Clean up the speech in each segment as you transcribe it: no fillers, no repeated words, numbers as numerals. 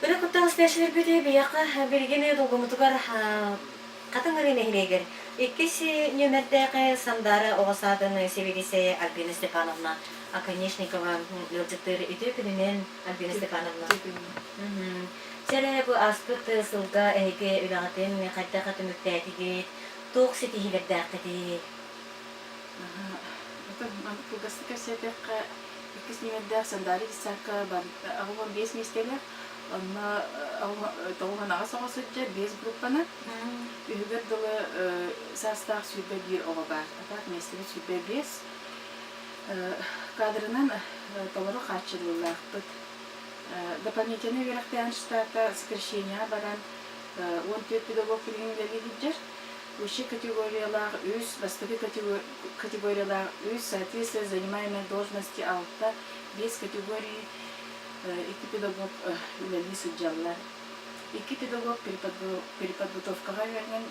Өрө куттаах истээччилэрбит биһиэхэ билигин долгуммутугар Хатыҥ Арыы нэһилиэгэр иккис нүөмэрдээх Сандаара оҕо саадын сэбиэдиссэйэ Альбина Степановна Оконешникова ыалдьыттыыр. Үтүө күнүнэн, Альбина Степановна. Чэрэ, бу ааспыт сылга эһиги үлэҕитин хайдах түмүктээтигит, туох ситиһиилэрдээххитий? Оттон маннык кылгастык кэпсээтэххэ, иккис нүөмэрдээх Сандаара детсадка 85 миэстэлээх, онно 98 оҕо сылдьар, биэс группанан. Үһүгэр дылы саастаах 21 оҕо баар, а так миэстэбит 25. Кадрынан толору хааччыллыылаахпыт. Дополнительнай үөрэхтээһин штата сокращениеҕа баран 14 педагог билигин үлэлии сылдьар. Высшей категориялаах үс, бастакы категориялаах үс, соответствие занимаемой должности алта, биэс категории икки педагог үлэлии сылдьаллар. Икки педагог переподготовкаҕа үөрэнэн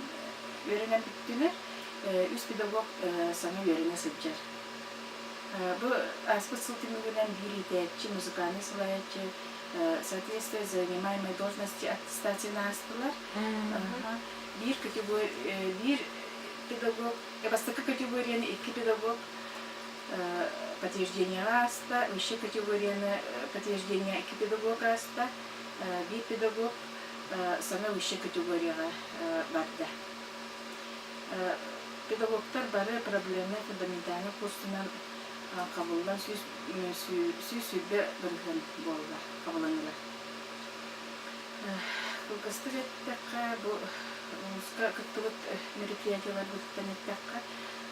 үөрэнэн бүттүлэр, үс педагог саҥа үөрэнэ сылдьар. Бу ааспыт сыл түмүгүнэн биир иитээччи, музыкальнай салайааччы соответствие занимаемой должности аттестацияны аастылар. Биир категория, биир педагог, бастакы категорияны икки педагог подтверждениеҕа ааста, высшей категорияны подтверждение икки педагог ааста, биир педагог саҥа высшей категорияҕа барда. Педагогтар бары проблемнай фундаментальнай курсунан хабыллан 120% буолла, хабыланнылар. Кылгастык эттэххэ, бу улууска кыттыбыт мероприятиеларбытыттан эттэххэ,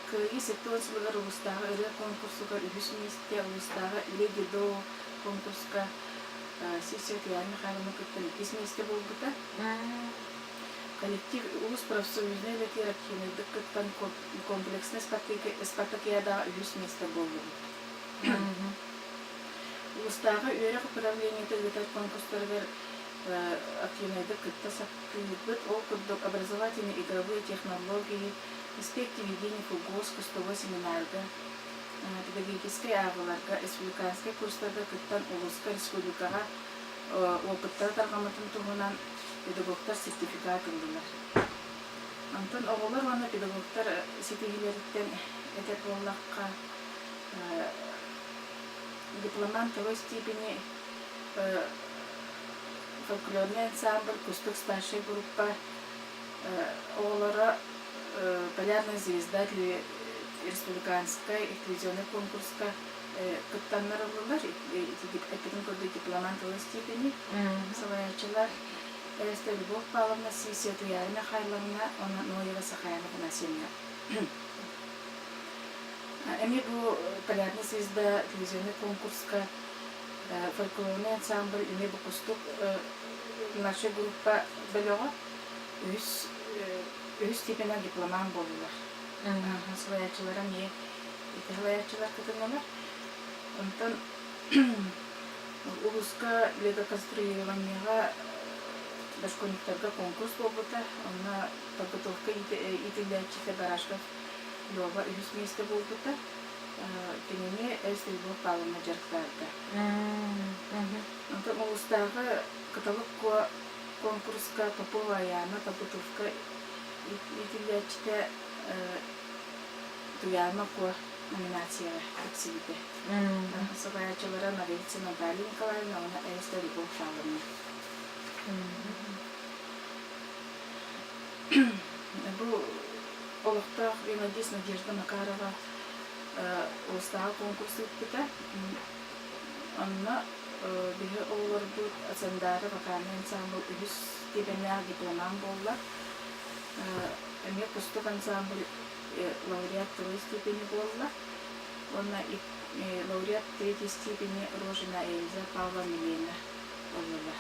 Кыайыы 70 сылыгар улуустааҕы ырыа конкурсугар үһүс миэстэ, улуустааҕы Леди До конкурска Сивцева Туйаара Михайловна кыттан иккис миэстэ буолбута. Коллектив улуус профсоюзнай үлэтигэр активнайдык кыттан комплекснай спартакиадаҕа үһүс миэстэ буоллубут. Улуустааҕы үөрэх управлениета ыытар конкурстарыгар активнайдык кытта сатыырбыт. Ол курдук образовательные игровые технологии, инспекции ведения ФГОС кустовой семинарга, педагогическай ааҕыыларга, республиканскай курстарга кыттан улууска, республикаҕа опыттара тарҕаммытын туһунан педагогтар сертификат ыллылар. Онтон оҕолор уонна педагогтар ситиһиилэриттэн этэр буоллахха, дипломант второй степени фольклорный ансамбль «Кустук» старшай группа оҕолоро «Полярная звезда» республиканскай телевизионнай конкурска кыттаннар ыллылар. Эппитин курдук дипломант второй степени салайааччылар Эстер Любовь Павловна Сисия Туйаара Михайловна уонна Ноева Сахаяна Афанасьевна. Эмиэ бу «Полярная звезда» телевизионнай конкурска фольклорнай ансамбль эмиэ бу кустук младшай группа бөлөҕө үһүс үһүс степеннээх дипломант буоллулар. Салайааччылара эмиэ ити салайааччылар кытыннылар. Онтон улууска легоконструированиеҕа дошкольниктарга конкурс буолбута. Онно подготовка иитиллээччитэ Барашков Лёва үһүс миэстэ буолбута. Кинини Эс Любовь Павловна дьарыктаабыта. Онтон улуустааҕы Кыталык Куо конкурска Попова Айаана подготовка иитиллээччитэ Туйаана Куо номинацияҕа тиксибитэ. Салайааччылара Ноговицына Наталья Николаевна уонна Эста Любовь Павловна. Бу олохтоох мелодист Надежда Макарова улуустааҕы конкурс ыыппыта. Онно биһи оҕолорбут Сандаара вокальнай ансамбль үһүс степеннээх дипломант буолла. Эмиэ Кустук ансамбль лауреат второй степени буолла. Уонна лауреат третьей степени Рожина Эльза Павловна Милена буоллулар.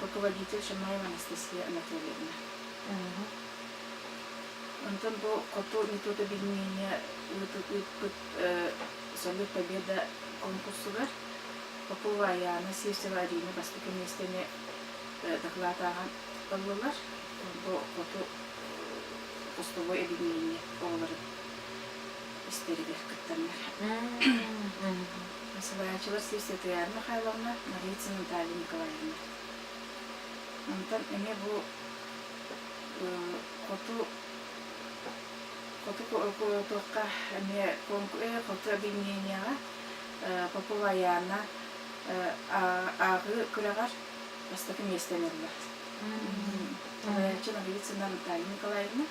Руководитель Шамаева Анастасия Анатольевна. Онтон бу Хоту метод объединения ыыппыт Салют Победа конкурсугар Попова Аяна Сивцева Арина бастакы миэстэни доклад ааҕан ыллылар. Бу Хоту кустовой объединение оҕолорун истэригэр кыттаннар. Салайааччылар Сивцева Туйаара Михайловна, Марицына Наталья Николаевна. Онтон эмиэ бу хоту хоту туохха эмиэ хоту объединениеҕа Попова Айаана ааҕыы күрэҕэр бастакы миэстэни ылла. Салайааччы Ноговицына Наталья Николаевна.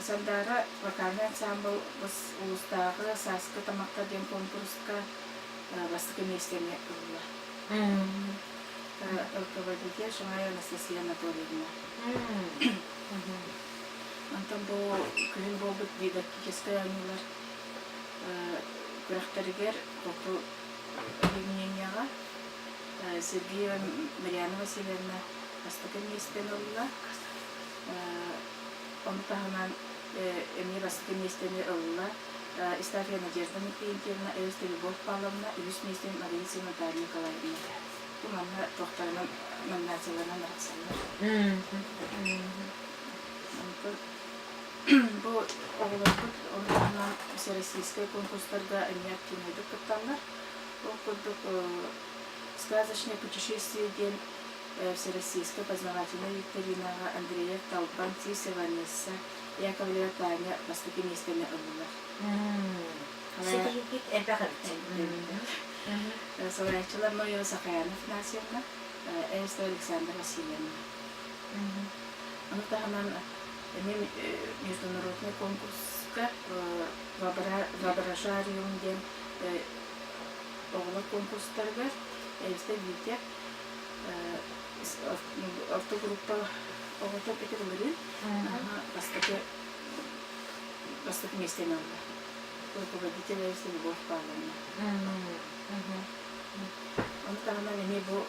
Сандаара вокальнай ансаамбыл улуустааҕы «Сааскы тамахха» диэн куонкуруска бастакы миэстэни ылла. Руководитель Шамаева Анастасия Анатольевна. Онтон бу күһүн буолбут дидактическай оонньуулар күрэхтэригэр хоту объединениеҕа Сергеева Марианна Васильевна бастакы миэстэни ылла. Ону таһынан эмиэ бастакы миэстэни ылла Истафия Надежда Никитьевна, Эвеста Любовь Павловна, үһүс миэстэни Мария Наталья Николаевна. Бу манна туохтарынан номинацияларынан арахсаллар. Онтон бу оҕолорбут ону таһынан всероссийскай конкурстарга эмиэ активнайдык кытталлар. Ол курдук «Сказочное путешествие» диэн Всероссийскай познавательнай викторинаҕа Андреев Талбан, Сивцева Ванесса, Яковлева Таня бастакы миэстэни ыллылар. Ситиһиигит элбэх эбит. Салайааччылар Ноева Сахаяна Афанасьевна, Эстер Александра Васильевна. Ону таһынан эмиэ международный конкурска Воображариум диэн оҕолор конкурстарыгар Эстер Витя орто группа оҕото Петербургын бастакы бастакы миэстэни ылла. Руководитель Любовь Павловна. Ону таһынан эмиэ бу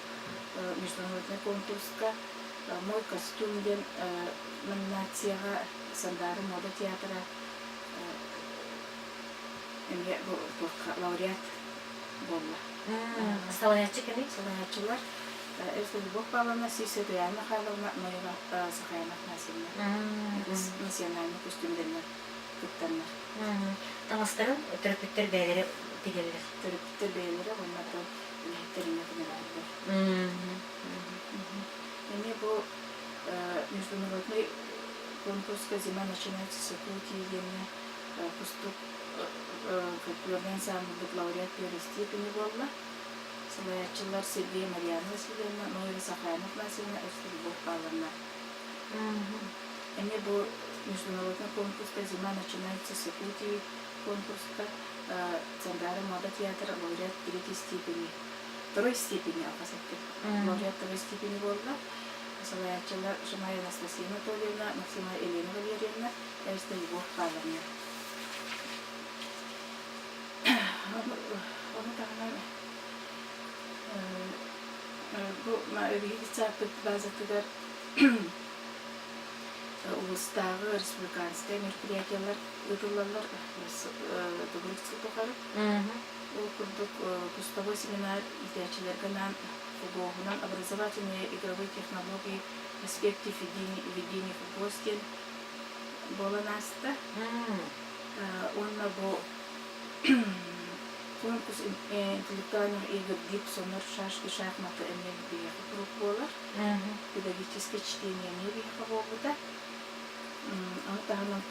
международный конкурска «Мой костюм» диэн номинацияҕа Сандаара мода театра эмиэ бу лауреат буолла. Салайааччы кимий? Салайааччылар Эльза Любовь Павловна, Сивцева Туйаана Михайловна, Ноева Сахаяна Афанасьевна национальнай көстүүмдэринэн кыттаннар. Таҥастарын төрөппүттэр бэйэлэрэ тигэллэр. Төрөппүттэр бэйэлэрэ уонна оттон үлэһиттэр эмиэ көмөлөһөллөр. Эмиэ бу международный конкурска «Зима начинается с Якутии» диэҥҥэ Кустук фольклорнай ансамблбыт лауреат первой степени буолла. Салайааччылар Сергей Марьяна Васильевна, Ноева Сахаяна Афанасьевна, Өстө Любовь Павловна. Эмиэ бу международный конкурска «Зима начинается с Якутии» конкурска Сандаара мода театра лауреат третьей степени, второй степени алҕас эттим. Лауреат второй степени буолла. Салайааччылар Шамая Анастасия Анатольевна, Максима Елена Валерьевна, Эстэ Любовь Павловна. Ону таһынан бу биһиги сааппыт базатыгар улуустааҕы республиканскай мероприятиелар ыытыллаллар төгүрүк сыл тухары. Ол курдук кустовой семинар иитээччилэргэ анаан ФГО-һунан образовательные игровые технологии аспекты ведения ФГОС диэн буолан ааста. Уонна бу конкурс интеллектуальных игр Гибсоннар шашки шахматы эмиэ биһиэхэ куруук буолар. Педагогическое чтение эмиэ биһиэхэ буолбута. Ону таһынан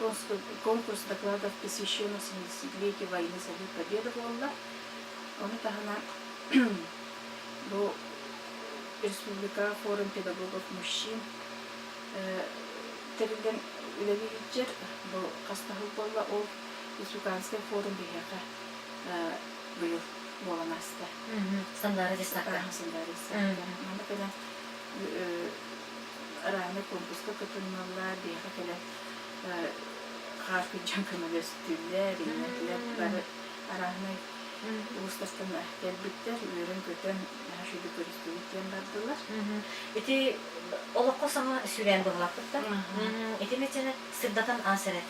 конкурс докладов посвященных 70-летию войны Салют Победы буолла. Ону таһынан бу республика форум педагогов мужчин тэриллэн үлэлии сылдьар. Бу хас да сыл буолла, ол республиканскай форум биһиэхэ быйыл буолан ааста. Сандаара десакка. Сандаара десакка. Манна кэлэн араанай конкурска кытынналлар, биһиэхэ кэлэн хаар күнчэн көмөлөстүлэр, иннэтилэр бары арааһынай улуустартан кэлбиттэр, үөрэн-көтөн наһаа үчүгэй көрүстүбүт диэн бардылар. Ити олоххо саҥа сүүрээн быһалаахпыт да. Ити мечене сырдатан аас эрэ.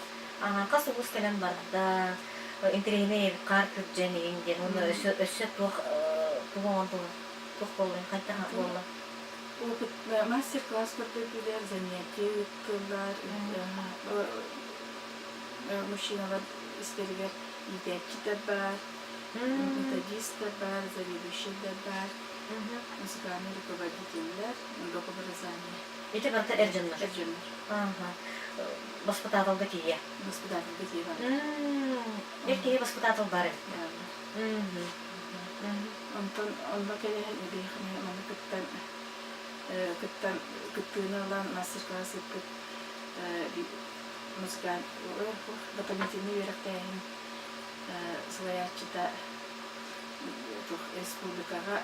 Хас улуус кэлэн барда, интэриэһинэй эбит хаар күрдьэн иһин диэн уонна өссө өссө туох тугу оҥордулар, туох буолла, хайдах буолла? Опыт мастер-класс көрдөрдүлэр, занятие ыыттылар, мужчиналар истэригэр иитээччитэ баар. Методист да баар, заведующий да баар, музыкальный руководителлэр, доп. Образование. Ити барыта эр дьоннор? Эр дьоннор. Ага. Баспытааталга тиийэ? Баспытааталга тиийэ бар. Эр киһи баспытаатал бар эбит. Онтон онно кэлэһэн эбиэхини маны кыттан кыттан кыттыыны ылан мастер-класс ыыппыт музыкант дополнительный үөрэхтээһин салайааччыта республикаҕа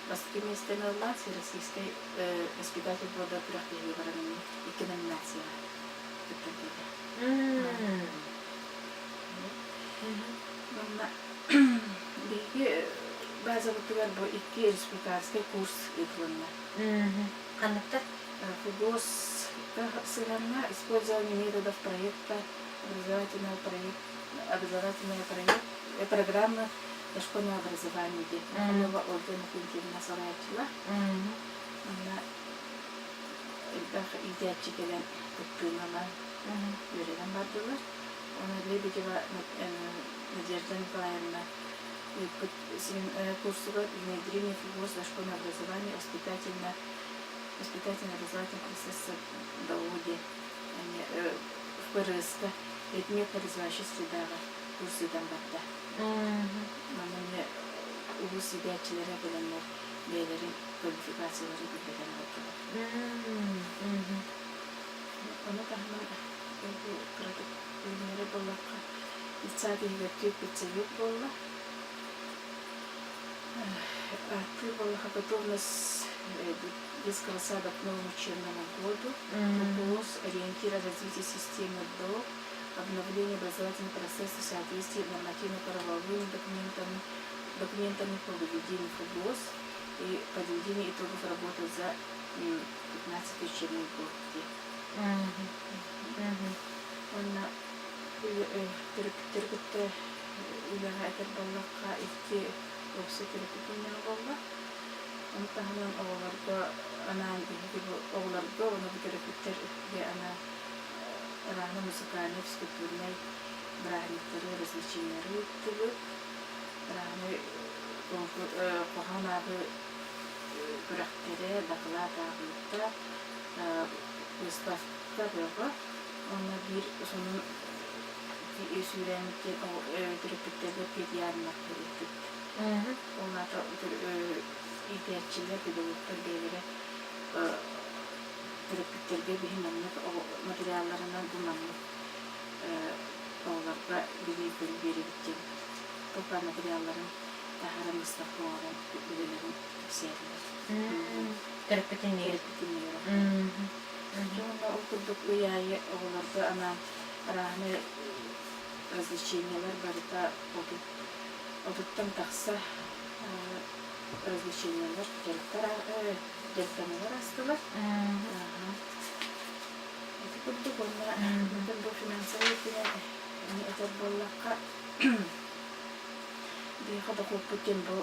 бастакы миэстэни ылла Всероссийскай воспитатель года күрэхтэһиигэ баран эмиэ икки номинацияҕа кыттан кэллэ. Манна биһиги базабытыгар бу икки республиканскай курс ыытылынна. Ханныктар? ФГОС сыһыанна использование методов проекта образовательного проекта образовательного проект программы дошкольного образования диэн Михайлова Ольга Иннокентьевна салайааччылар. Манна элбэх иитээччи кэлэн кыттыыны ылан үөрэнэн бардылар. Оны Лебедева Надежда Николаевна ыыппыт курсугар внедрение ФГОС дошкольное образование воспитательно воспитательно-образовательный процесс ДОУ диэн ФПРС-ка предмет-развивающая средаҕа курс ыытан барда. Манна эмиэ улуус иитээччилэрэ кэлэннэр бэйэлэрин квалификацияларын үрдэтэн бардылар. Ону таһынан бу кыратык билиннэрэр буоллахха, детсад иһигэр түөрт педсовет буолла. Ааттыыр буоллахха готовность детского сада к новому учебному году, вопрос ориентира развития системы ДО, обновление образовательного процесса в соответствии с нормативно-правовыми документами, документами по выведению ФГОС и подведение итогов работы за 15 учебный год. Уонна төрөппүттэри кытта үлэҕэ этэр буоллахха икки уопсай төрөппүт мунньаҕа буолла. Ону таһынан оҕолорго анаан биһиги бу оҕолорго уонна бу төрөппүттэргэ анаан ыраахны музыкальнай, физкультурнай бырааһынньыктары, развлечениелары ыыттыбыт. Ыраахны хоһоон ааҕыы күрэхтэрэ, дакылаат ааҕыыта, выставка бөҕө. Уонна биир сонун сүүрээммит диэн төрөппүттэргэ педиармарка ыыппыт. Ол аата иитээччилэр, педагогтар бэйэлэрэ төрөппүттэргэ биһи маннык материалларынан бу маннык оҕолорго билии-көрүү биэрэбит диэн туох материалларын таһааран выставка оҥорон үлэлэрин кэпсээтилэр. Төрөппүт иннигэр. Төрөппүт иннигэр. Уонна ол курдук ый аайы оҕолорго анаан арааһынай развлечениелар барыта отуттан тахса развлечениелар дьарыктар дьарыктаныылар аастылар. Ити курдук уонна бу финансовай өттүнэн этэр буоллахха биһиэхэ дохуоппут диэн бу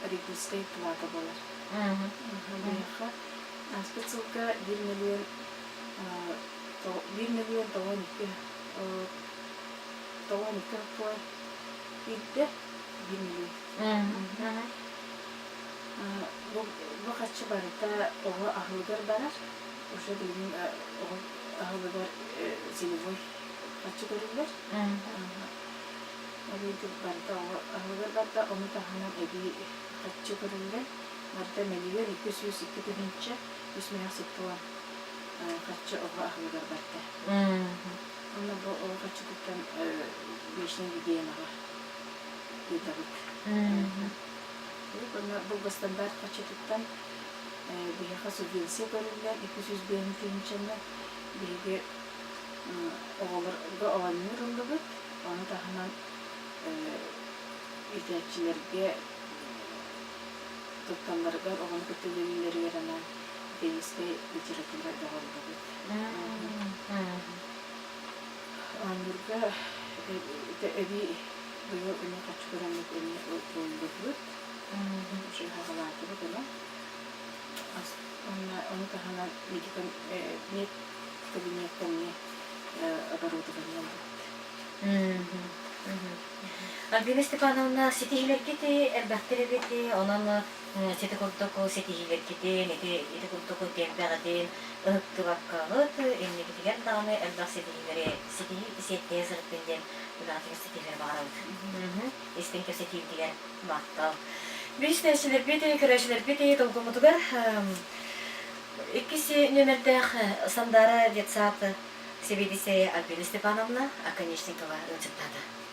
родительскай плата буолар. Биһиэхэ ааспыт сылга 1 миллион 1 миллион 92 тоҕо киирдэ 1 миллион. Бу харчы барыта оҕо аһылыгар барар. Уже билигин оҕо аһылыгар целевой харчы көрүллэр. Ол иһин барыта оҕо аһылыгар барда, ону таһынан эбии харчы көрүллэр. Барыта мөлүйүөн 202 тыһыынча 3 мөһөх харчы оҕо аһылыгар барда. Онно бу оҕо харчытыттан личный гигиенаҕа ыытабыт. Онно бу стандарт харчытыттан биһиэхэ субвенция көрүллэр 205 тыһыынчаны биһиги оҕолорго оонньуур ыллыбыт. Ону таһынан иитээччилэргэ тутталларыгар оҕону кытта үлэлииллэригэр анаан методическай литература бөҕөллөбүт. Оонньуурга эбии быйыл эмиэ харчы көрөммүт эмиэ ыллыбыт. Уже хаҕалаатыбыт ону. Уонна ону таһынан мед кабинекка эмиэ оборудование ылбыт. Альбина Степановна, ситиһиилэргит элбэхтэр эбит, онон сити курдук ситиһиилэргитин, ити ити курдук тиэмпэҕитин ыһыктыбаккаҕыт, инникитигэр даҕаны элбэх ситиһиилэри ситиһии сиэттиһэ сырыттын диэн үлэҕитигэр ситиһиилэри баҕарабыт. Истиҥ кэпсэтиибитигэр махтал. Биистээччилэрбит, көрөөччүлэрбит долгуммутугар иккис нүөмэрдээх Сандаара детсад сэбиэдиссэйэ Альбина Степановна Оконешникова ыалдьыттаата.